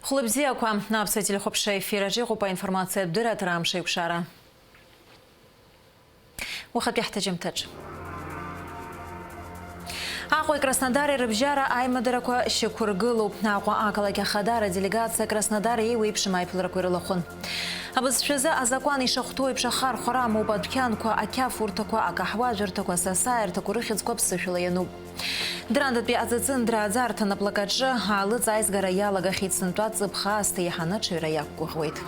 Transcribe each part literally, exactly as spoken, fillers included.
Хәлыбзиақәа, аԥсуа телехәаԥшра ефир аҿы иҟоуп аинформациатә дырраҭара Амш еиқәшара. Уахатәи ҳҭыжьымҭаҿ. Аҟәеи Краснодари рыбжьара аимадарақәа шьақәыргылоуп. Аҟәа ақалақь ахадара делегациа Краснодар еиуеиԥшым аиԥыларақәа ирылахәын. Абызшәазы азакәан ишахәҭоу еиԥш ахархәара амоуп адәқьанқәа, ақьафурҭақәа, акаҳуажәырҭақәа, асасааирҭақәа рыхьӡқәа ԥсышәала иануп. Дырандатәи аӡаҵындра аӡарҭа наплакаҿы аалыҵ аизгара иалагахьеит, сынтәа ҵыԥх аасҭа еиҳаны аҽаҩра иақәгәыӷуеит.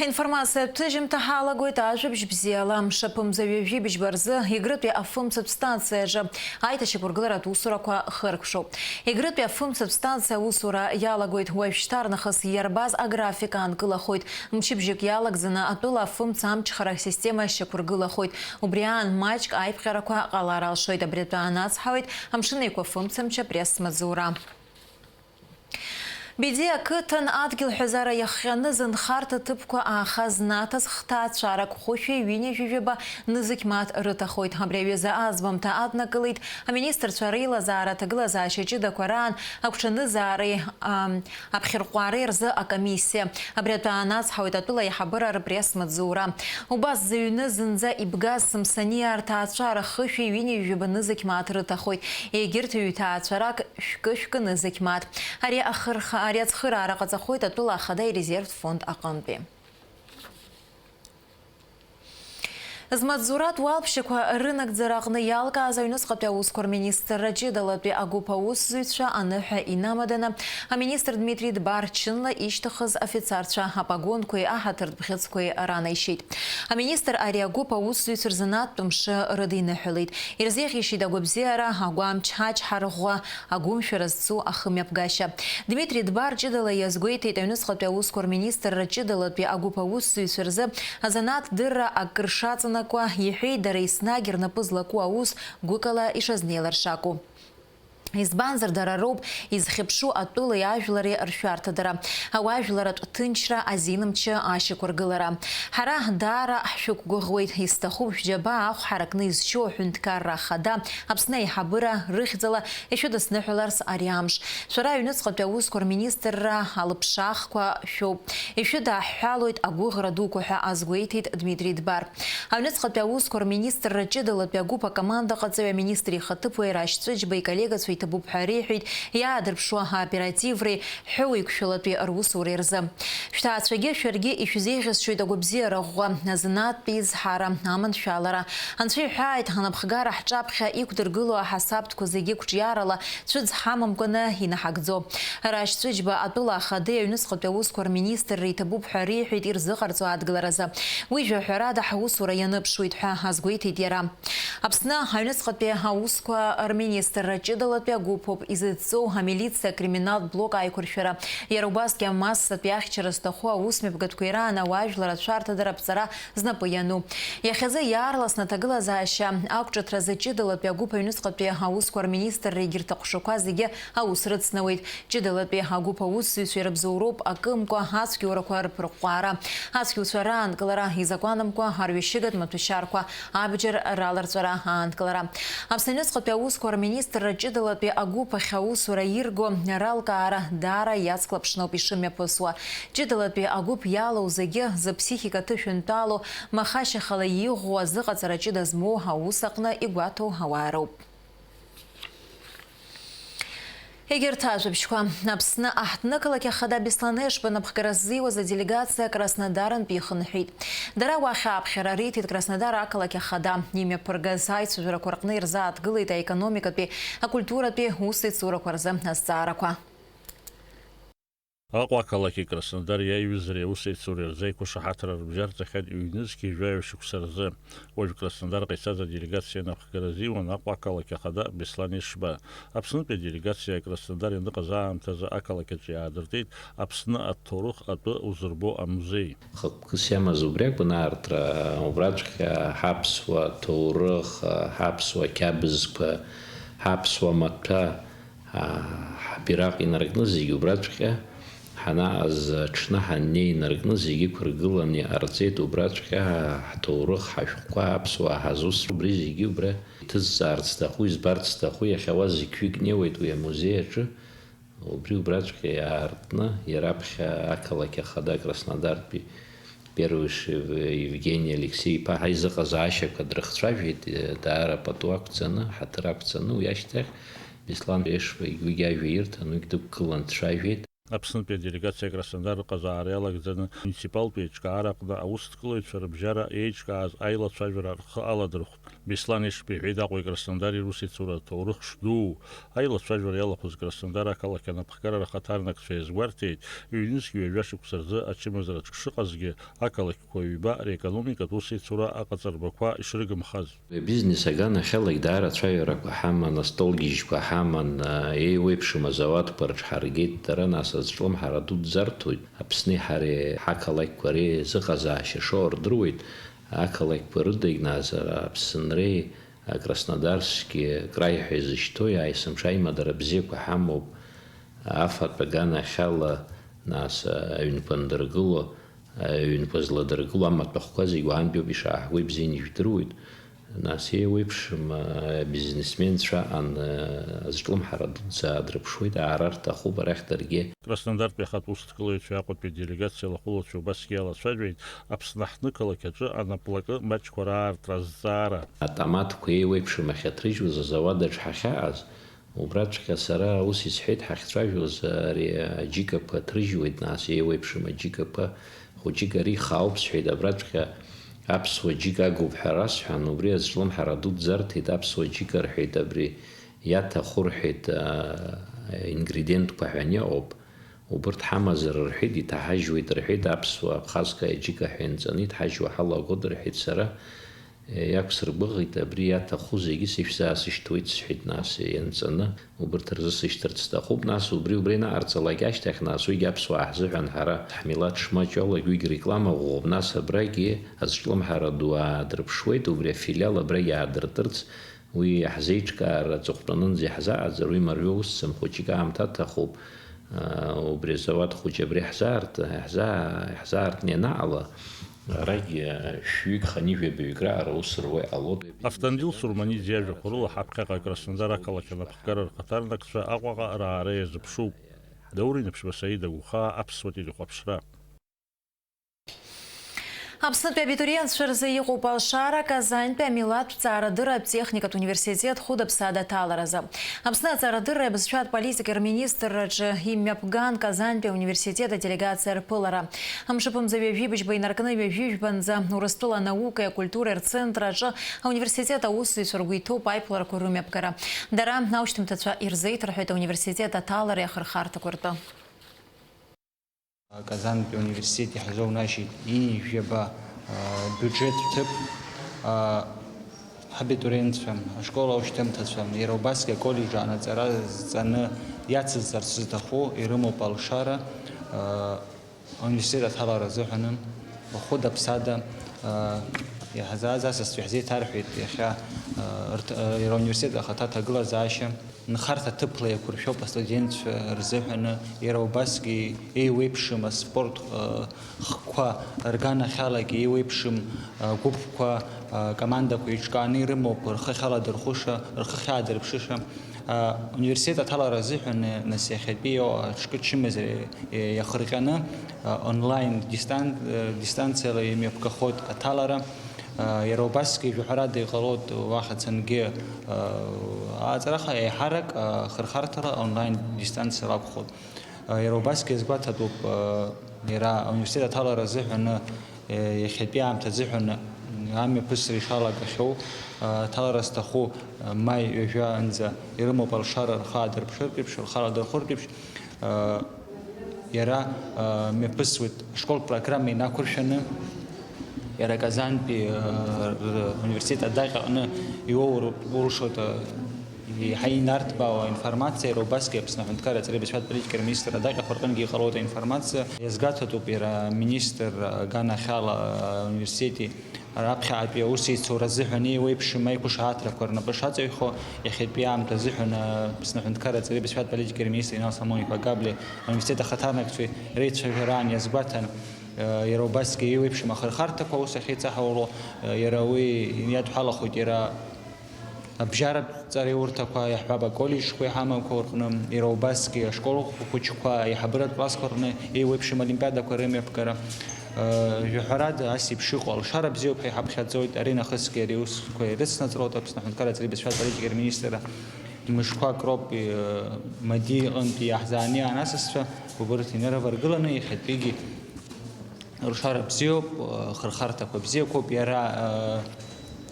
Ҳинформациатә ҭыжьымҭа ҳалагоит ажәабжь бзиала. Мшаԥымза ҩажәи быжьба рзы Егрытәи афымцатә станциаҿы аиҭашьақәыргыларатә усурақәа хыркәшоуп. Егрытәи афымцатә станциа аусура иалагоит уажәшьҭарнахыс. Иарбаз аграфик аанкылахоит. Мчыбжьык иалагӡаны атәыла афымца амчхара асистема шьақәыргылахоит. Убри аан маҷк аиԥҟьарақәа ҟалар алшоит. Абри атәы аанацҳауеит Амшын Еиқәа афымцамч апресс-маҵзура. Бедиа ақыҭан адгьыл ҳәазара иахҟьаны зынхарҭа ҭыԥқәа ааха знаҭаз хҭаацәарак хәышәи ҩынҩажәи жәаба нызқь мааҭ рыҭахоит. Абри аҩыза азбамҭа аднакылеит аминистрцәа реилазаара аҭагылазаашьа ҷыдақәа раан агәҽанызаареи, ам, аԥхьырҟәаареи рзы акомиссиа. Абри атәы аанацҳауеит атәыла аиҳабыра рпресс-маҵзура. Убас зыҩны зынӡа ибгаз Сымсаниаа рҭаацәара хышәи ҩынҩажәи жәаба нызқь мааҭ рыҭахоит. Егьырҭ ҩҭаацәарак шәкы-шәкы нызқь мааҭ. Ари ахырха-, ари ацхыраара ҟаҵахоит атәыла ахада ирезервтә фонд аҟынтәи. Змаҵзуратә уалԥшьақәа рынагӡара аҟны иалкааз аҩныҵҟатәи аусқәа рминистрра ҷыдалатәи агәыԥ аусзуҩцәа аныҳәа инамаданы, аминистр Дмитри Дбар чынла ишьҭыхыз афицарцәа апогонқәеи аҳаҭыртә бӷьыцқәеи ранеишьеит. Аминистр ари агәыԥ аусзуҩцәа рзанааҭтә мшы рыдиныҳәалеит. Ирзеиӷьеишьеит агәабзиара, агәамч, ачҳара ӷәӷәа, агәымшәара зцу ахымҩаԥгашьа. Дмитри Дбар ҷыдала иазгәеиҭеит аҩныҵҟатәи аусқәа рминистрра ҷыдалатәи агәыԥ аусзуҩцәа рзы азанааҭ дырра акыр шаҵанакуа, иҳәеит дара еснагь рнапы злаку аус гәыкала ишазнеилар шакәу. Избанзар, дара роуп изхьыԥшу атәылеи ажәлари ршәарҭадара, ауаажәларатә ҭынчра азин мчы ашьақәыргылара. Ҳара даара ҳшәықәгәыӷуеит, исҭахуп шәџьабаа ахә ҳаракны изшьо аҳәынҭқарра ахада, Аԥсны аиҳабыра рыхьӡала ишәыдысныҳәаларц ари амш. Шәара аҩныҵҟатәи аусқәа рминистрра алыԥшаахқәа шәоуп. Ишәыдаҳҳәалоит агәыӷра дуқәа ҳәа азгәеиҭеит Дмитри Дбар. Аҩныҵҟатәи аусқәа рминистрра ҷыдалатәи агәыԥ акомандаҟаҵаҩ аминистр ихаҭыԥуаҩ Рашь Ҵәыџьба иколлегацәа иҭабуп ҳәа реиҳәеит иаадырԥшуа аоперативреи ҳәыуеиқәшәалатәи русуреи рзы. Шәҭаацәагьы шәаргьы ишәзеиӷьасшьоит агәабзиара ӷәӷәа, азанааҭтә еизҳара, аманшәалара. Анцәа иҳәааит, ҳнапхгара ҳҿаԥхьа иқәдыргылоу аҳасабтәқәа зегьы қәҿиарала цәыӡ ҳамамкәаны инаҳагӡо. Рашь Ҵәыџьба атәыла ахадеи аҩныҵҟатәи аусқәа рминистрреи иҭабуп ҳәа реиҳәеит ирзыҟарҵо адгыларазы. Уи жәаҳәарада ҳусура ианыԥшуеит ҳәа азгәеиҭеит иара. Аԥсны аҩныҵҟатәи аусқәа рминистрра ҷыдалатәи агәыԥ ауп изыдҵоу амилициа акриминалтә блок аиқәыршәара, иара убасгьы амассатәи ахьчара зҭаху аусмҩаԥгатәқәеи раан ауаажәлар ацәарҭадара аԥҵара знапы иану. Иахьазы иаарласны аҭагылазаашьа ақәҿыҭразы ҷыдалатәи агәыԥ аҩныҵҟатәи аусқәа рминистрра егьырҭ аҟәшақәа зегьы аус рыцнауеит. Ҷыдалатәи агәыԥ аусзуҩцәа ирыбзоуроуп акымкәа ацәгьоурақәа рԥырҟәҟәаара, ацәгьоуцәа раанкылара, изакәанамкәа арҩашьыгатә маҭәашьарқәа абџьар раларҵәара аанкылара. Аԥсны аҩныҵҟатәи аусқәа рминистрра ҷыдалатәи агәыԥ ахь аусура ирго ралкаара даара иацклаԥшноуп ишымҩаԥысуа. Ҷыдалатәи агәыԥ иалоу зегьы зыԥсихика ҭышәынтәалоу, махашьахала иӷәӷәоу, азыҟаҵара ҷыда змоу аус аҟны игәаҭоу ауаа роуп. Егьырҭ ажәабжьқәа. Аԥсны аҳҭнықалақь ахада Беслан Ешба напхгара ззиуаз аделегациа Краснодарантә ихынҳәит. Дара уахь ааԥхьара риҭеит Краснодар ақалақь ахада. Имҩаԥыргаз аицәажәарақәа рҟны ирзааҭгылеит аекономикатәи, акультуратәи усеицурақәа рзы азҵаарақәа. Аҟәа ақалақьи Краснодари аиҩызареи аусеицуреи рзы еиқәышаҳаҭра рыбжьарҵахьан ҩнызқьи жәаҩа шықәса рзы. Уажә Краснодарҟа ицаз аделегациа напхгара азиуан Аҟәа ақалақь ахада Беслан Ешба. Аԥснытәи аделегациа Краснодар ианыҟаз аамҭазы ақалақь аҿы иаадыртит Аԥсны аҭоурых атәы узырбо амузеи. Хықәкыс иамаз убри акәын аартра, убраҵәҟьа ҳаԥсуа ҭоурых, ҳаԥсуа қьабзқәа, ҳаԥсуа маҭәа, ҳабираҟ инаркны зегьы убраҵәҟьа Ҳанаҟаз аҽны ҳаннеи инаркны зегьы ықәыргыланы иҟарҵеит, убраҵәҟьа ҳҭоурых, ҳашәҟәқәа, аԥсуаа ҳазусҭа, убри зегьы убра иҭызҵаарц сҭаху, избарц сҭаху, иахьа уа зқьҩык неуеит уи амузеи аҿы, убри убраҵәҟьа иаартны, иара аԥхьа ақалақь ахада Краснодартәи Первышев Евгени Алексеи-иԥа ҳаизыҟазаашьақәа дрыхцәажәеит, даара пату ақәҵаны, ҳаҭыр ақәҵаны, уи ашьҭахь Беслан Ешба уигь ажәа ирҭан, уигь дықәгылан дцәажәеит. Аԥснытәи аделегациа Краснодар рҟазаара иалагӡаны, муниципалтә еиҿкаара аҟны аусҭгылаҩцәа рыбжьара еиҿкааз аилацәажәара рхы аладырхәт. Беслан Ешба иҳәеит Аҟәеи Краснодари русеицура аҭоурых шдуу. Аилацәажәара иалахәыз Краснодар ақалақь анапхгара рхаҭарнакцәа иазгәарҭеит, ҩнызқь ҩажәа шықәса рзы ачымазара шыҟазгьы, ақалақьқәа ҩба рекономикатә усеицура аҟаҵарбақәа ишрыгымхаз. Абизнес аганахьалагь даара ацәажәарақәа ҳаман, астолгьежьқәа ҳаман, еиуеиԥшым азауадқәа рыҽҳаргеит, дара нас азҿлымҳара дуӡӡа арҭоит, Аԥсни ҳареи ҳақалақьқәа реизыҟазаашьа шоу рдыруеит, ақалақьқәа рыдагь нас Аԥсынреи Краснодарски краи ҳәа изышьҭоу аесымша аимадара бзиақәа ҳамоуп, афатә аганахьала нас аҩнқәа андыргыло, аҩнқәа зладыргыло амаҭәахәқәа зегь уаантәоуп ишааҳгоу ибзианы ижәдыруеит. Нас еиуеиԥшым, а, бизнесменцәа аан, а, азҿлымҳара дуӡӡа адрыԥшуеит, аара рҭахуп арахь даргьы. Краснодартәи ахатә усҭгылаҩцәеи Аҟәатәи аделегациа алахәылацәеи убасгьы иалацәажәеит Аԥсны аҳҭнықалақь аҿы анаплакы маҷқәа раартра азҵаара. Атоматқәа еиуеиԥшым ахьаҭрыжьуаз азауадаҿ ҳахьаҟаз, убраҵәҟьа сара ус исҳәеит, ҳахьцәажәоз, ари аџьыкақәа ҭрыжьуеит, нас еиуеиԥшым аџьыкақәа, хәыҷык ари хаауп сҳәеит, абраҵәҟьа аԥсуа џьыка агуп ҳәа расҳәан, убри азҿлымҳара дуӡӡа арҭеит, аԥсуа џьыка рҳәеит, абри иаҭаху рҳәеит, а, ингредиентқәа ҳәа иҟоуп, убырҭ ҳамазар рҳәеит, иҭаҳажьуеит рҳәеит, аԥсуа, абхазская џьыка ҳәа инҵаны иҭҳажьуа ҳалагоит рҳәеит сара, Иақәсыргәыӷит, абри иаҭаху зегьы сышәзаасышьҭуеит, сҳәеит, нас, ианҵаны, убырҭ рзы сышьҭырц сҭахуп, нас, убри, убри анаҟарҵалак ашьҭахь, нас, уигь аԥсуаа ҳзыҳәан ҳара ҳмилаҭ шмаҷу алагь уигь реклама ӷәӷәоуп, нас, абрагьы азҿлымҳара ду аадырԥшуеит, убри афилиал абрагь аадыртырц, уи ҳзеиҿкаара аҵыхәтәанынӡа иаҳзааӡар, уи марҩоу усӡам, хәыҷык аамҭа аҭахуп, аа, убри азауад хәыҷы абри ҳзаарт-, ҳзаа-, ҳзаартны ианаҟала, Арагь шәҩык ханижәабаҩык раара аус руа иҟалоит. Автандил Сурманиӡе иажәақәа рыла ҳаԥхьаҟа Краснодар ақалақь анапхгара рхаҭарнакцәа Аҟәаҟа раара иазыԥшуп. Даур Инаԥшьба, Саида Гәхаа, Аԥсуа телехәаԥшра. Аԥснытәи абитуриентцәа рзы иҟоуп алшара Казантәи амилаҭтә ҵаарадырратә техникатә университет хәыда-ԥсада аҭаларазы. Аԥсны аҵарадырреи абызшәатә политикеи рминистрраҿы имҩаԥган Казантәи ауниверситет аделегациа рԥылара. Мшаԥымза ҩажәи быжьба инаркны ҩажәи жәбанӡа Урыстәыла анаукеи акультуреи рцентр аҿы ауниверситет аусзуҩцәа ргәы иҭоуп аиԥыларақәа рымҩаԥгара. Дара аушьҭымҭацәа ирзеиҭарҳәеит ауниверситет аҭалареи ахырхарҭақәа ртәы. Казантәи ауниверситет иаҳзоунажьит ҩынҩажәи жәаба, а, бюджеттә ҭыԥ, а, ҳабитуриентцәа, ашкол аушьҭымҭацәа, иара убасгьы аколлеџь анаҵара зҵаны иацызҵарц зҭаху ирымоуп алшара, а, ауниверситет аҭалара азыҳәаны, хәыда-ԥсада, а, иаҳзааз асасцәа иаҳзеиҭарҳәеит иахьа, а, рҭ-, а, иара ауниверситет ахаҭа аҭагылазаашьа. Нхарҭа ҭыԥла иақәыршәоуп астудентцәа рзыҳәаны, иара убасгьы еиуеиԥшым аспорт, э, хкқәа рганахьалагьы еиуеиԥшым, э, гәыԥқәа, э, командақәа еиҿкааны ирымоуп рхы ахьаладырхәыша, рхы ахьаадырԥшыша. Э, университет аҭалара азыҳәан, э, нас иахьатәи иоуа аҽкы чымазара, э, иахырҟьаны, э, онлайн дистан-, э, дистанциала имҩаԥгахоит аҭалара. Иара убасгьы жәаҳәарада иҟалоит уахь ацангьы ааҵраха, еиҳарак хырхарҭала онлайн дистанциала акәхоит. Иара убасгьы иазгәаҭатәуп, иара ауниверситет аҭалара азыҳәаны, иахьатәи аамҭа азыҳәаны амҩаԥысра ишалагахьоу, аҭалара зҭаху маи ҩажәаанӡа ирымоуп алшара рхы аадырԥшыртә еиԥш, рхы аладырхәыртә еиԥш. Иара, а, мҩаԥысуеит ашколтә программа инақәыршәаны, иара Казантәи, а, р-, университет адаҟьаҟны иоур-, улшоит, а, еиҳа инарҭбаауа информациа, иара убасгьы Аԥсны аҳәынҭқарра аҵареи абызшәатә политикеи рминистр адаҟьақәа рҟынгьы иҟалоит аинформациа. Иазгәаҭатәуп иара аминистр, а, аганахьала, а, университети Раԥхьаҟатәи аусеицура азыҳәан еиуеиԥшым аиқәышаҳаҭрақәа рнапы шаҵаҩхо, иахьатәи аамҭа азыҳәан, а, Аԥсны аҳәынҭқарра аҵареи абызшәатә политикеи рминистр Инал Соломон-иԥа Габлиа, ауниверситет ахаҭарнакцәеи реицәажәараан иазгәаҭан, а, иара убасгьы еиуеиԥшым ахырхарҭақәа аус ахьеицаҳауло, а, иара уи иадҳәалахоит иара Абжьаратә ҵареурҭақәа, иаҳҳәап, аколлеџьқәа иҳамақәоу рҟны, иара убасгьы ашкол хәыҷқәа, аиҳабыратә классқәа рҟны еиуеиԥшым олимпиадақәа рымҩаԥгара, э, жәаҳәарада, ас еиԥш иҟоу алшара бзиоуп ҳәа иҳаԥхьаӡоит, ари нахысгьы ари аусқәа ирыцнаҵроуп Аԥсны аҳәынҭқарра аҵареи абызшәатә аполитикеи рминистрра. Мышқәак роуп, э, Мадиа иҟынтәи иаҳзаанеи аанасызшәа, убырҭ инырываргыланы иахьатәигьы Ршара бзиоуп, ахырхарҭақәа бзиақәоуп, иара, э,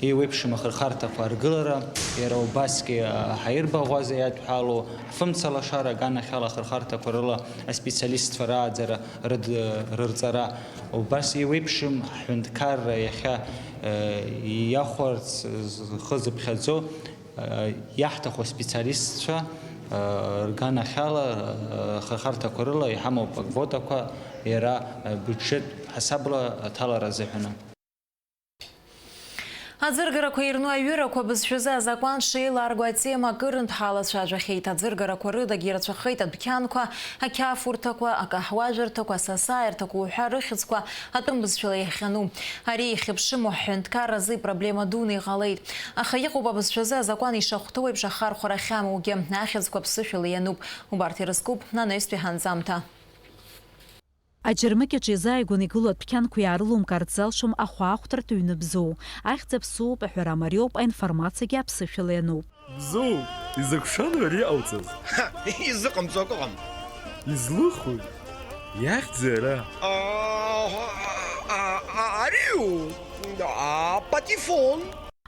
еиуеиԥшым ахырхарҭақәа аргылара, иара убасгьы, э, ҳаирбаӷәаза иадҳәалоу, ҳфымцалашара аганахьала ахырхарҭақәа рыла аспециалистцәа рааӡара, рыд-, рырҵара, убас еиуеиԥшым ҳҳәынҭқарра иахьа, э, иахәарц зхы зыԥхьаӡо, Иаҳҭаху аспециалистцәа рганахьала, ахырхарҭақәа рыла иҳамоуп аквотақәа, иара бюджеттә ҳасабла аҭалара азыҳәаны. Аӡыргарақәа ирну аҩырақәа бызшәазы азакәан шеиларго атема акырынтә ҳалацәажәахьеит. Аӡыргарақәа рыдагь ирацәахеит адәқьанқәа, ақьафурҭақәа, акаҳуажәырҭақәа, асасааирҭақәа уҳәа рыхьӡқәа атәым бызшәала иахьану. Ари ихьыԥшыму ҳҳәынҭқарразы ипроблема дуны иҟалеит. Аха иҟоуп абызшәазы азакәан ишахәҭоу еиԥш ахархәара ахьамоугьы, ахьӡқәа ԥсышәала иануп. Убарҭ ирызкуп анаҩстәи ҳанҵамҭа. Аџьармыкьаҿ иазааигәаны игылоу адәқьанқәа иаарылумкаарц залшом ахәаахәҭратә ҩны Бзоу. Ахьӡ аԥсуоуп, аҳәара мариоуп, аинформациагьы аԥсышәала иануп. Бзоу, изакә шану ари иҟауҵаз? Ҳа, изыҟамҵо акы ыҟам. Излыхәои? Иахьӡи ара? А, а, а, ариу, а, патефон.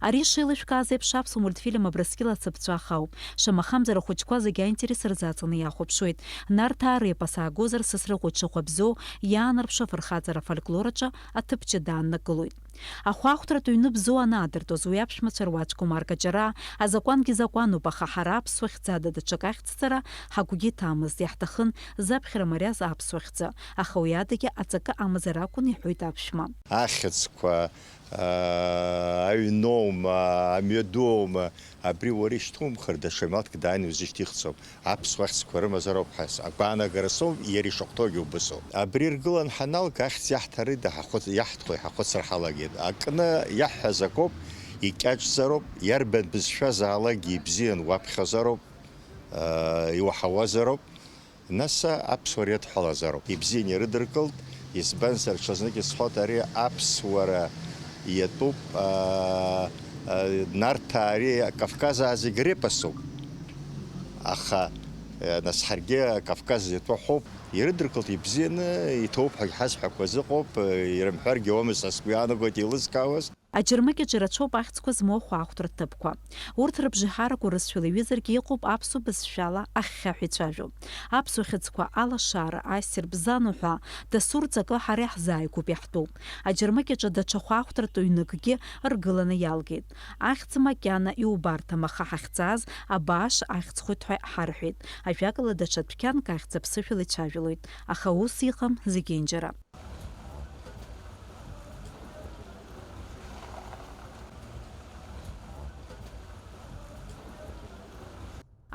Ари шеилышәкааз еиԥш аԥсуа мультфильм Абрыскьыл ацыԥҵәах ауп. Шамахамзар ахәыҷқәа зегьы аинтерес рзаҵаны иахәаԥшуеит. Нарҭаа репос аагозар Сасрыҟәа иҽы Хәа Бзоу иаанарԥшуа афырхаҵара афольклор аҿы аҭыԥ ҷыда ааннакылоит. Ахәаахәҭратә ҩны Бзоу анаадыртуаз уи аԥшәмацәа руаӡәк Омар Каҷараа, азакәангьы закәануп, аха ҳара аԥсуа хьӡада даҽак ахьӡҵара ҳагәгьы иҭамызт, иаҳҭахын заԥхьара мариаз аԥсуа хьӡы, аха уи адагьы аҵакы амазар акәын, иҳәоит аԥшәма. Ахьӡқәа, аа, аҩноума, амҩадуоума, абри уара ишьҭумхыр, даҽа милаҭк дааины узышьҭихӡом. Аԥсуа ахьӡқәа рымазароуп ҳәа агәаанагара соуп, иара ишахәҭоугьы убысоуп. Абри ргылан ҳаналга, ахьӡ иаҳҭарыда ҳахәыц-, иаҳҭхуеи ҳахәыцра ҳалагеит. Акны иаҳҳәаз акоуп, икьаҿзароуп, иарбан бызшәазаалакгьы ибзиан уаԥхьозароуп, аа, иуаҳауазароуп. Нас аԥсуара иадҳәалазароуп. Ибзиан ирыдыркылт, избанзар, ҽазнык исҳәоит, ари аԥсуара иатәуп, аа, аа, Нарҭаа ари Кавказаа зегь репосуп. Аха, э, нас ҳаргьы Кавказ иатәу ҳоуп. Ирыдыркылт ибзианы, иҭоуп ҳәагь ҳазҳәақәаз ыҟоуп, э, ирымҳәаргьы ауамызт, са сгәы иаанагоит еилызкаауаз. Аџьармыкьаҿ ирацәоуп ахьӡқәа змоу ахәаахәҭратә ҭыԥқәа. Урҭ рыбжеиҳаракәа рызшәала иҩызаргьы иҟоуп аԥсуа бызшәала ахьхьаҳәа ицәажәо. Аԥсуа хьыӡқәа алашара, ассир, бзану ҳәа дасу рҵакы ҳара иаҳзааигәоуп, иаҳтәуп. Аџьармыкьаҿы даҽа хәаахәҭратә ҩныкгьы ргыланы иалгеит. Ахьӡ макьана иубарҭам, аха ҳахьӡааз абааш ахьӡхоит ҳәа ҳарҳәеит. Ажәакала, даҽа дәқьанк ахьӡ аԥсышәала ицәажәалоит, аха ус иҟам зегьынџьара.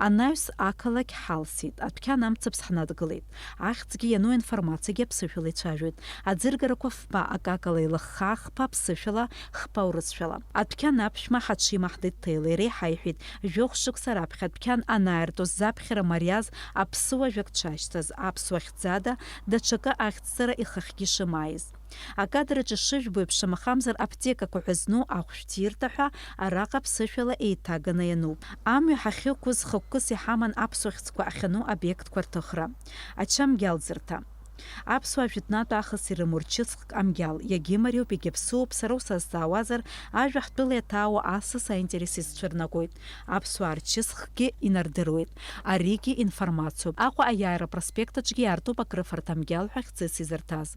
Анаҩс ақалақь ҳалсит, адәқьан амцабз ҳнадгылеит. Ахьӡгьы иану аинформациагьы аԥсышәала ицәажәоит. Аӡыргарақәа фба акакала илыххаа, хԥа ԥсышәала, хԥа урысшәала. Адәқьан аԥшәма ҳаҽимаҳдеит Ҭелеи иареи ҳаиҳәеит, жәохә шықәса раԥхьа адәқьан анааиртуаз заԥхьара мариаз аԥсуа жәак дшашьҭаз, аԥсуа хьӡада даҽакы ахьӡҵара ихахьгьы шымааиз. Акадраҿ ишыжәбо еиԥш, шамахамзар аԥҭекақәа ҳәа зну ахәшә ҭирҭа ҳәа араҟа ԥсышәала еиҭаганы иануп. Амҩа ҳахьықәыз хықәкыс иҳаман аԥсуа хьӡқәа ахьану обиектқәа рҭыхра. Ачамгьалӡырҭа. Аԥсуаа жәытәнатә аахыс ирымоу рчысхк амгьал, иагьымариоуп, иагьаԥсуоуп, сара усазҵаауазар, ажәа ҳтәыла иаҭаауа асас аинтерес изцәырнагоит. Аԥсуаа рчысхкгьы инардыруеит. Аригьы информациоуп. Аҟәа аиааира апроспект аҿгьы иаартуп акрыфарҭа амгьал ҳәа хьӡыс изырҭаз.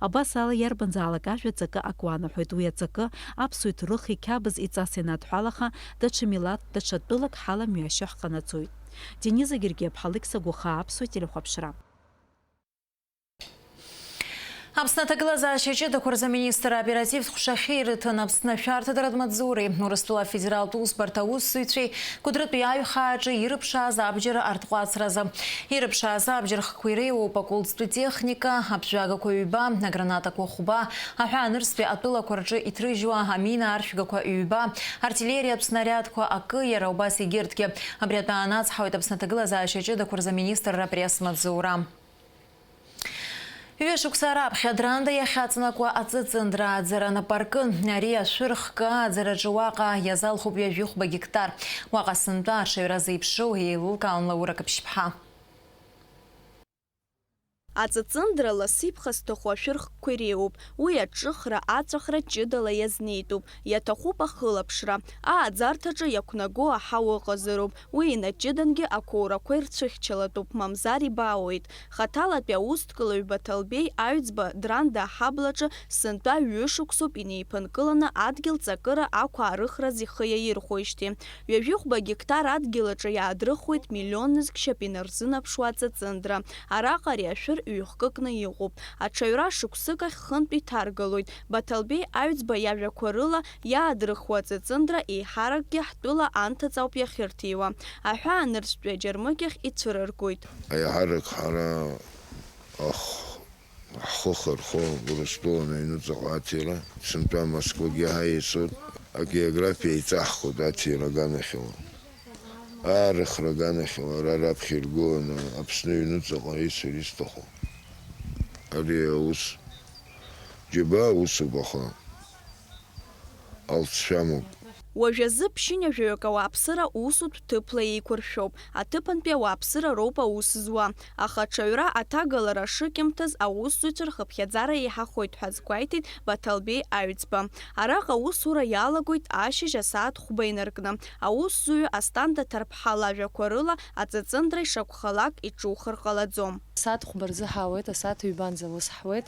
Абас ала, иарбанзаалак ажәа ҵакы акуанаҳәоит. Уи аҵакы аԥсуа иҭоурых иқьабз иҵас ианадҳәалаха, даҽа милаҭ, даҽа тәылак ҳаламҩашьо ҳҟанаҵоит. Дениза Гергиаԥҳа, Алықьса Гәахаа, Аԥсуа телехәаԥшра. Аԥсны аҭагылазаашьа ҷыдақәа рзы аминистр аоперативтә ҟәшахьы ирыҭан Аԥсны ашәарҭадаратә маҵзуреи Урыстәыла афедералтә усбарҭа аусзуҩцәеи Кәыдрытәи аҩхааҿы ирыԥшааз абџьар артҟәацразы. Ирыԥшааз абџьар хкқәа иреиуоуп аколстәи техника, аԥжәагақәа ҩба, агранатақәа хәба, аҳәаа нырцәтәи атәылақәа рҿы иҭрыжьуа амина аршәгақәа ҩба, артиллериатә снариадқәа акы, иара убас егьырҭгьы. Абри атәы аанацҳауеит Аԥсны аҭагылазаашьа ҷыдақәа рзы аминистрра апресс-маҵзура. Ҩышықәса раԥхьа Дранда иахьаҵанакуа аҵыҵындра ааӡара анапы аркын. Ари ашәыр хкы ааӡараҿы уаҟа иазалхуп ҩажәихәба гектар. Уаҟа сынтәа аҽаҩра зеиԥшроу еилылкаауан Лаура Қаԥшьԥҳа. Аҵыҵындра ласыԥха зҭаху ашәыр хкқәа иреиуоуп. Уи аҿыхра, аҵәахра ҷыдала иазнеитәуп. Иаҭахуп ахылаԥшра. Ааӡарҭаҿы иақәнаго аҳауа ыҟазароуп. Уи инаҷыдангьы ақәоурақәа ирцәыхьчалатәуп, мамзар ибаауеит. Хаҭалатәи аусҭкылаҩ Баҭалбеи Аҩӡба Дранда аҳаблаҿы сынтәа ҩышықәсоуп инеиԥынкыланы адгьыл ҵакыра ақәаарыхраз ихы иаирхәоижьҭеи. Ҩажәихәба гектар адгьыл аҿы иаадрыхуеит миллионнызқь шьап инарзынаԥшуа аҵыҵындра. Араҟа ари ашәыр ҩ-хкыкны иҟоуп. Аҽаҩра шықәсык ахь хынтә иҭаргалоит. Баҭалбеи Аҩӡба иажәақәа рыла, иаадрыхуа аҵыҵындра еиҳаракгьы ҳтәыла анҭыҵ ауп иахьырҭиуа. Аҳәаа нырцәтәи аџьармыкьахь ицәырыргоит. Еиҳарак ҳара ахә-, ҳхы хырхәо Урыстәылан аҩныҵҟа аҭира, сынтәа Москвагьы ҳаицуп, агеографиа еиҵаҳхуеит аҭира аганахьала. Аарыхра аганахьала ара раԥхьа иргыланы Аԥсны аҩныҵҟа исыр исҭаху. Ари аус џьабаа усуп, аха алҵшәа амоуп. Уажәазы ԥшьынҩажәаҩык ауааԥсыра усутә ҭыԥла еиқәыршәоуп. Аҭыԥантәи ауааԥсыра роуп аус зуа. Аха аҽаҩра аҭагалара шыкьымҭаз аусзуҩцәа рхыԥхьаӡара еиҳахоит ҳәа азгәеиҭеит Баҭалбеи Аҩӡба. Араҟа аусура иалагоит ашьыжь асааҭ хәба инаркны. Аусзуҩы Асҭанда Ҭарԥҳа лажәақәа рыла аҵыҵындра ишакәхалак иҿухыр ҟалаӡом. Асааҭ хәба рзы ҳаауеит, асааҭ ҩбанӡа аус ҳуеит.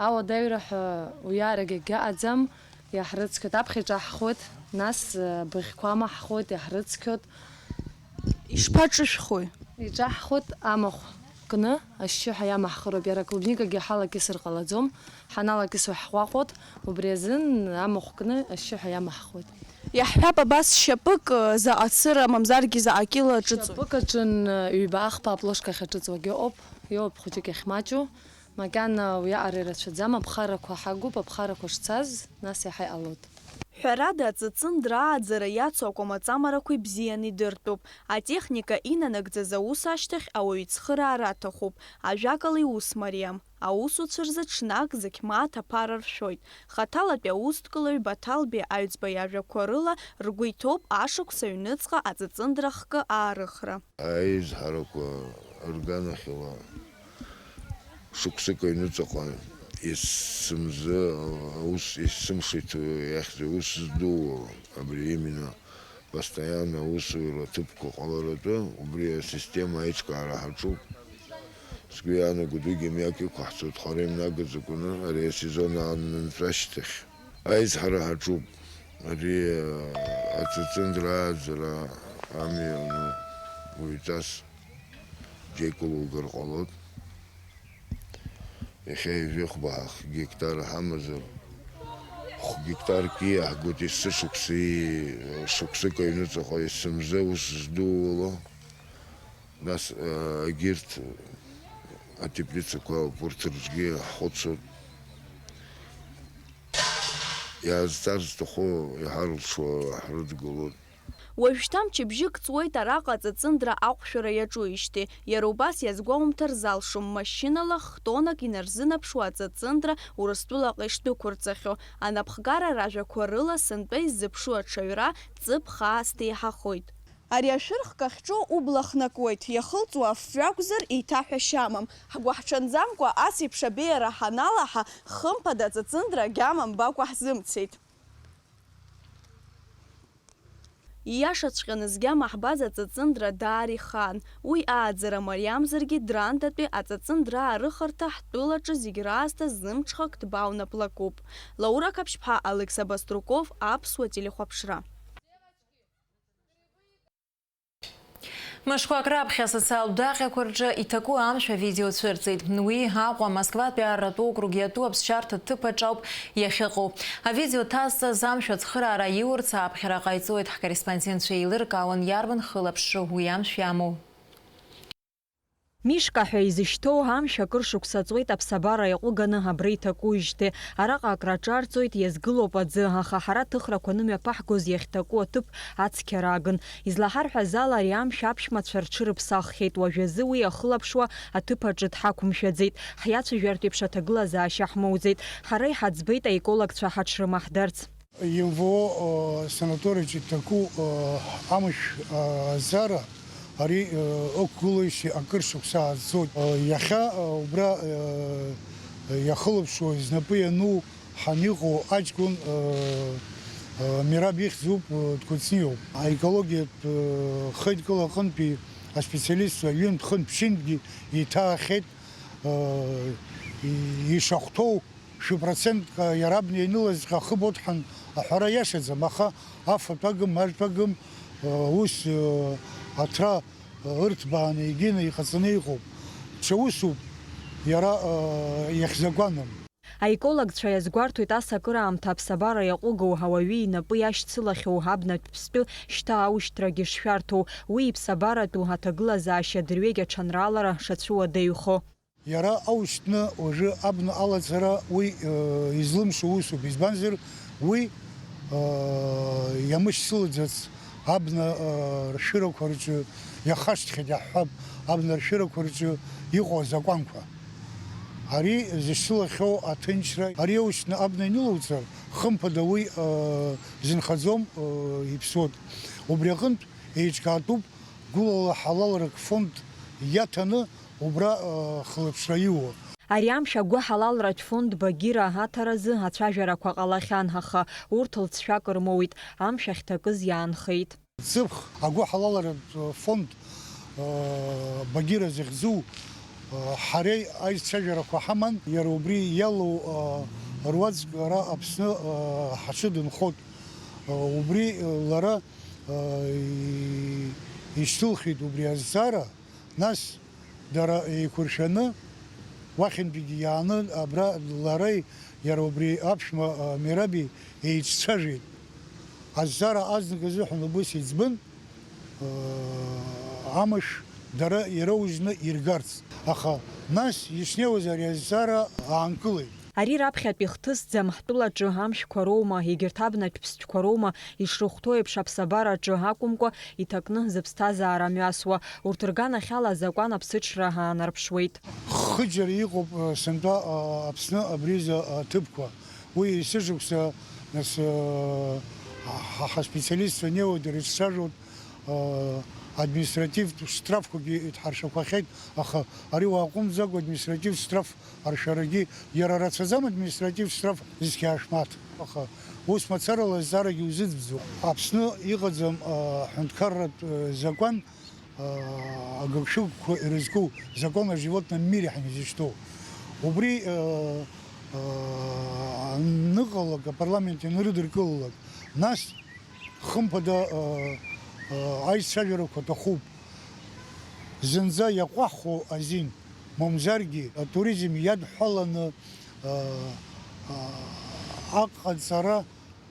Ауадаҩра ҳәа уиарагь агьаҟаӡам, иаҳрыцқьоит, аԥхьа иҿаҳхуеит, нас, э, быӷьқәа амаҳхуеит, иаҳрыцқьоит. Ишԥаҿышәхуеи? Иҿаҳхуеит амахә кны, ашьшьыҳәа иамаҳхыроуп, иара аклубникагьы ҳалакьысыр ҟалаӡом, ҳаналакьысуа ҳҟәаҟәоит, убри азын амахә кны ашьшьыҳәа иамаҳхуеит. Иаҳҳәап, абас шьапык, э, заҟа цыра, мамзаргьы заҟа кьыла аҿыҵуеит? Шьапык аҿын, э, ҩба ахԥа аплошка ахь аҿыҵуагьы ыҟоуп, иоуп хәыҷык иахьмаҷу. Макьана уиаҟара ирацәаӡам, аԥхарақәа ҳагуп, аԥхарақәа шцаз, нас иаҳа иҟалоит. Ҳәарада, аҵыҵындра ааӡара иацу акәамаҵамарақәа ибзианы идыртәуп. Атехника инанагӡаз аус ашьҭахь ауаҩы ицхыраара аҭахуп, ажәакала, иус мариам. Аусуцәа рзы ҽнак зықь мааҭ аԥара ршәоит. Хаҭалатәи аусҭкылаҩ Баҭалбеи Аҩӡба иажәақәа рыла, ргәы иҭоуп ашықәс аҩныҵҟа аҵыҵындра хкы аарыхра. Аизҳарақәа рганахьала шықәсык аҩныҵҟа есымзы аус, есымша иҭ-, иахьӡу аус здууа, абри именно постоянно аусура аҭыԥқәа ҟаларатәы, убри асистема аиҿкаара ҳаҿуп. Сгәы иаанагоит, уигьы мҩак иқәаҳҵоит, хара имнагаӡакәаны ари асезон аанынҵәа ашьҭахь. Аизҳара ҳаҿуп. Ари, а, аҵыҵындра ааӡара амҩа ану уаҩҵас џьеикәа лугар ҟалоит. Иахьа ҩажәихәба ҳах-, гектар ҳамазар, хә-гектарк ииаҳгоит ессы шықәси-, шықәсык аҩныҵҟа есымза ус здууало. Нас, э, егьырҭ атеплицақәа ауп, урҭ рҿгьы ҳхәыцуан. Иаазҵаар зҭаху иҳарылшо ҳрыдгылоит. Уажәшьҭа мчыбжьык ҵуеит араҟа аҵыҵындра аҟәшәара иаҿуижьҭеи, иара убас иазгәоумҭар залшом машьынала хтонак инарзынаԥшуа аҵыҵындра Урыстәылаҟа ишдәықәырҵахьоу. Анапхгара ражәақәа рыла, сынтәа иззыԥшу аҽаҩра ҵыԥх аасҭа еиҳахоит. Ари ашәыр хкы ахьҿоу убла хнакуеит, иахылҵуа афҩы акәзар, еиҭаҳәашьа амам. Ҳгәыҳҽанӡамкәа ас еиԥш абеиара ҳаналаҳа, хымԥада аҵыҵындра агьама мбакәа ҳзымцеит. Ииашаҵәҟьаны згьама ҳбаз аҵыҵындра даара ихаан. Уи ааӡара мариамзаргьы, Драндатәи аҵыҵындра аарыхырҭа ҳтәылаҿы зегь раасҭа зымҽхак ҭбаау наплакуп. Лаура Қаԥшьԥҳа, Алекса Баструков, Аԥсуа телехәаԥшра. Мышқәак раԥхьа асоциалтә даҟьақәа рҿы иҭаку амшә авидео цәырҵит. Уи Аҟәа Москватәи арратә округ иатәу аԥсшьарҭа ҭыԥ аҿы ауп иахьыҟоу. Авидео ҭазҵаз амшә ацхыраара аиурц ааԥхьара ҟаиҵоит, ҳкорреспондентцәа еилыркаауан иарбан хылаԥшроу уи амшә иамоу. Мишка ҳәа изышьҭоу амшә акыр шықәса ҵуеит аԥсабара иаҟәыганы абра иҭакуижьҭеи. Араҟа акраҿарҵоит, иазгылоуп аӡы, аха ҳара ҭыхрақәа анымҩаԥаҳгоз иахьҭаку аҭыԥ ацқьара агын. Излаҳарҳәаз ала, ари амшә аԥшәмацәа рҽырыԥсаххьеит, уажәазы уи ахылаԥшуа аҭыԥ аҿы дҳақәымшәаӡеит, ҳиацәажәартә еиԥш аҭагылазаашьа ҳмоуӡеит. Ҳара иҳаӡбеит аекологцәа ҳаҽрымаҳдарц. М В О, э, санаториаҿы иҭаку, э, амшә, э, азара ари, э, ықәгылоижьҭеи акыр шықәса ааӡоит. Э, иахьа, э, убра, э, иахылаԥшуа, знапы иану ҳаниҟоу аҷкәын, э, э, Мераб ихьӡуп, э, дгәыцниоуп. Аекологиатә, э, хеидкыла аҟынтәи аспециалистцәа ҩынтә-хынтә ԥшьынтәгьы еиҭаахьеит, э, и-, ишахәҭоу шәы процентк иара абна ианылазҵәҟьа ахы боҭҳан аҳәара иашаӡам, аха афатә агым, ажәтә агым, э, ус, э, аҭра, э, ырҭбааны егьины иҟаҵаны иҟоуп. Ҽа усуп иара, э, иахьзакәаным. Аекологцәа иазгәарҭоит ас акыраамҭа аԥсабара иаҟәыгоу, ауаҩы инапы иашьцылахьоу абнатә ԥстәы шьҭа аушьҭрагьы шшәарҭоу, уи иԥсабаратәу аҭагылазаашьа дырҩегь аҽанраалара шацәуадаҩхо. Иара аушьҭны уажәы абна алацара уи, э, излымшо усуп, избанзар, уи, э, иамышьцылаӡац абна, э, ршәырақәа рҿы, иахашҭхьеит иаҳҳәап, абна ршәырақәа рҿы иҟоу азакәанқәа. Ари зышьцылахьоу аҭынчра, ари аушьҭны абна инылауҵар, хымԥада уи, э, зынхаӡом, э, иԥсуеит. Убри аҟынтә еиҿкаатәуп гәылала ҳалалрак фонд иаҭаны убра, э, хылаԥшра иуа. Ари амш агәыҳалалратә фонд Багира аҭаразы ацәажәарақәа ҟалахьан, аха урҭ лҵшәак рмоуит, амш ахьҭакыз иаанхеит. Ҵыԥх агәыҳалалратә фонд, э, Багира захьӡу, э, ҳареи аицәажәарақәа ҳаман, иара убри иалоу, э, руаӡәк ара Аԥсны, э, ҳаҽы дынхоит. Э, убри, э, лара, э, и-, ишьҭылхит убри азҵаара. Нас дара еиқәыршәаны, уахьынтәигьы иааны абра лареи иара убри аԥшәма, а, Мераби еицәажәеит. Азҵаара азнык азыҳәан убыс иӡбын, а, амш дара ираужьны иргарц. Аха нас ишнеиуаз ари азҵаара аанкылеит. Ари раԥхьатәи хҭысӡам, ҳтәылаҿы амшәқәа роума, егьырҭ абнатә ԥстәқәа роума ишрыхәҭоу еиԥш аԥсабараҿы акәымкәа, иҭакны зыԥсҭазаара мҩасуа, урҭ рганахьала азакәан аԥсыҽра аанарԥшуеит. Хыџьара иҟоуп, э, сынтәа, э, Аԥсны абриза, э, ҭыԥқәа. Уи есышықәса, нас, э, ҳа, ҳаспециалистцәа неиуа дара ицәажәоит, э, административтә штрафқәагьы идҳаршьақәахьеит, аха ари уааҟәымҵӡакәа административтә штраф аршәарагьы иара рацәаӡам, административтә штраф зқьи ашәмаҭ. Аха ус мацарала азҵаарагьы узыӡбӡом. Аԥсны иҟаӡам, а, ҳәынҭқарратә, а, закәан, а, агыгшәыгқәа ирызку закон о животном мире ҳәа изышьҭоу. Убри, а, а, аныҟалак, апарламент ианрыдыркылалак, нас хымԥада, а, а, аицәажәарақәа аҭахуп. Зынӡа иаҟәаҳхуа азин, мамзаргьы атуризм иадҳәаланы, а, а, аҟаҵара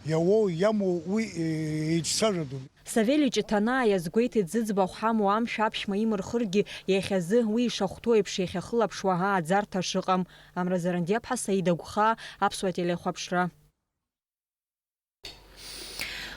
иауоу, иамоу уи, е, еицәажәатәуп. Савелий Ҷыҭанаа иазгәеиҭеит, зыӡбахә ҳамоу амшә аԥшәма имырхыргьы, иахьазы уи ишахәҭоу еиԥш иахьахылаԥшуа ааӡарҭа шыҟам. Амра Зарандиаԥҳа, Саида Гәхаа, Аԥсуа телехәаԥшра.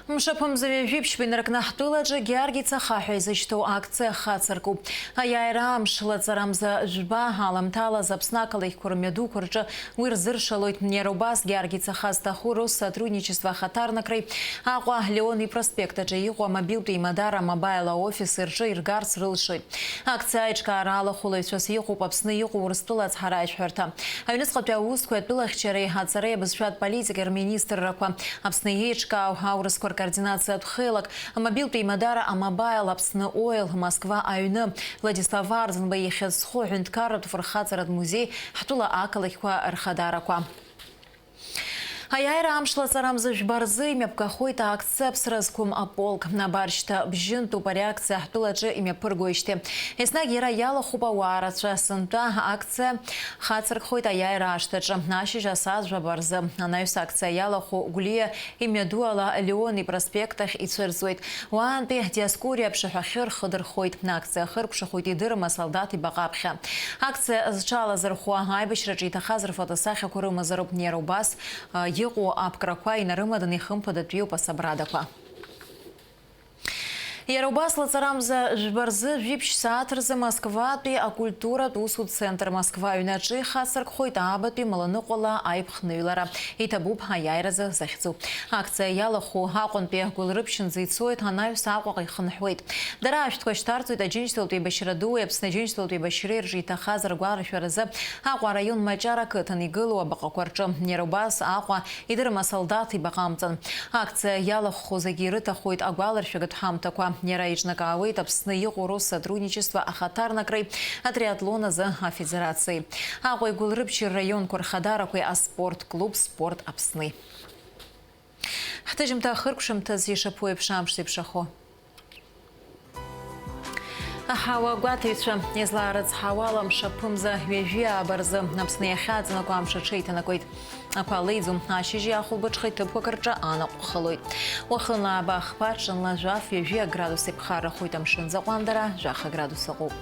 Мшаԥымза ҩажәи ԥшьба инаркны ҳтәылаҿы Георги Цахаҳәа изышьҭоу акциа хацыркуп. Аиааира амш лаҵарамза жәба аламҭалаз Аԥсны ақалақьқәа рмҩадуқәа рҿы уи рзыршалоит. Иара убас Георги Цаха зҭаху рус сотрудничество ахаҭарнакреи Аҟәа Леон ипроспект аҿы иҟоу амобилтә еимадара мобаил аофиси рҿы иргарц рылшоит. Акциа аиҿкаара алахәылаҩцәас иҟоуп Аԥсны иҟоу Урыстәыла ацҳаражәҳәарҭа, аҩныҵҟатәи аусқәеи атәылахьчареи аҵареи абызшәатә политикеи рминистррақәа, Аԥсны еиҿкаау аурысқәа ркоординациатә хеилак, амобилтә еимадара А-Мобаил, Аԥсны Оил, Москва аҩны, Владислав Арӡынба ихьӡ зху аҳәынҭқарратә фырхаҵаратә музеи, ҳтәыла ақалақьқәа рхадарақәа. Аиааира амш лаҵарамза жәба рзы имҩаԥгахоит акциа Аԥсра зқәым аполк. Абар шьҭа бжьынтәуп ари акциа ҳтәылаҿы имҩаԥыргоижьҭеи. Еснагь иара иалахәуп ауаа рацәа. Сынтәа акциа хацыркхоит аиааира ашҭаҿы, ашьыжь асааҭ жәаба рзы. Анаҩс акциа иалахәу Гәлиа имҩаду ала Леон ипроспект ахь ицәырҵуеит. Уаантәи Диоскуриа аԥшаҳәахьы рхы дырхоит. Акциа ахыркәшахоит идырым асолдаҭ ибаҟа аԥхьа. Акциа зҽалазырхәуа, аибашьраҿы иҭахаз рфотосахьақәа рымазароуп. Иара убас, а, иҟоу аԥкрақәа инарымаданы ихымԥадатәиуп асабрадақәа. Иара убас лаҵарамза жәба рзы жәиԥшь сааҭ рзы Москватәи акультуратә усутә центр Москва аҩнаҿы ихацыркхоит аабатәи Маланыҟәала аиԥхныҩлара. Иҭабуп аиааиразы захьӡу. Акциа иалахәу Аҟәантәи Гәылрыԥшьынӡа ицоит, анаҩс Аҟәаҟа ихынҳәуеит. Дара ашәҭқәа шьҭарҵоит Аџьынџьтәылатәи еибашьра дууи Аԥсны Аџьынџьтәылатәи еибашьреи рҿы иҭахаз ргәаларшәаразы Аҟәа араион маҷара ақыҭан игылоу абаҟақәа рҿы. Иара убас Аҟәа идырма солдаҭ ибаҟа амҵан. Акциа иалахәхо зегьы ирыҭахоит агәаларшәагатә ҳамҭақәа. Иара еиҿнакаауеит Аԥсны иҟоу Россотрудничество ахаҭарнакраи атриатлон азы афедерациеи. Аҟәеи Гәылрыԥшьи рраионқәа рхадарақәеи аспорт клуб Спорт Аԥсни. Ҳҭыжьымҭа ахыркәшамҭаз ишаԥу еиԥш амш зеиԥшрахо. Аҳауа гәаҭаҩцәа, излаарыцҳауала, мшаԥымза ҩажәи ааба рзы Аԥсны иахьааҵанакуа амш аҽеиҭанакуеит. Ақәа леиӡом, ашьыжьи ахәылбыҽхеи ҭыԥқәак рҿы анаҟә хылоит. Уахынла ааба ахԥа, ҽынла жәаф, ҩажәи аградус иԥхаррахоит, амшынӡ аҟәандара жәаха градус ыҟоуп.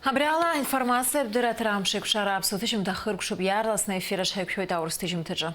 Абри ала аинформациатә дырраҭара Амшеикәшара аԥсуа ҭыжьымҭа ахыркәшоуп, иаарласны аефир аҿы ҳаиқәшәоит аурыс ҭыжьымҭаҿы.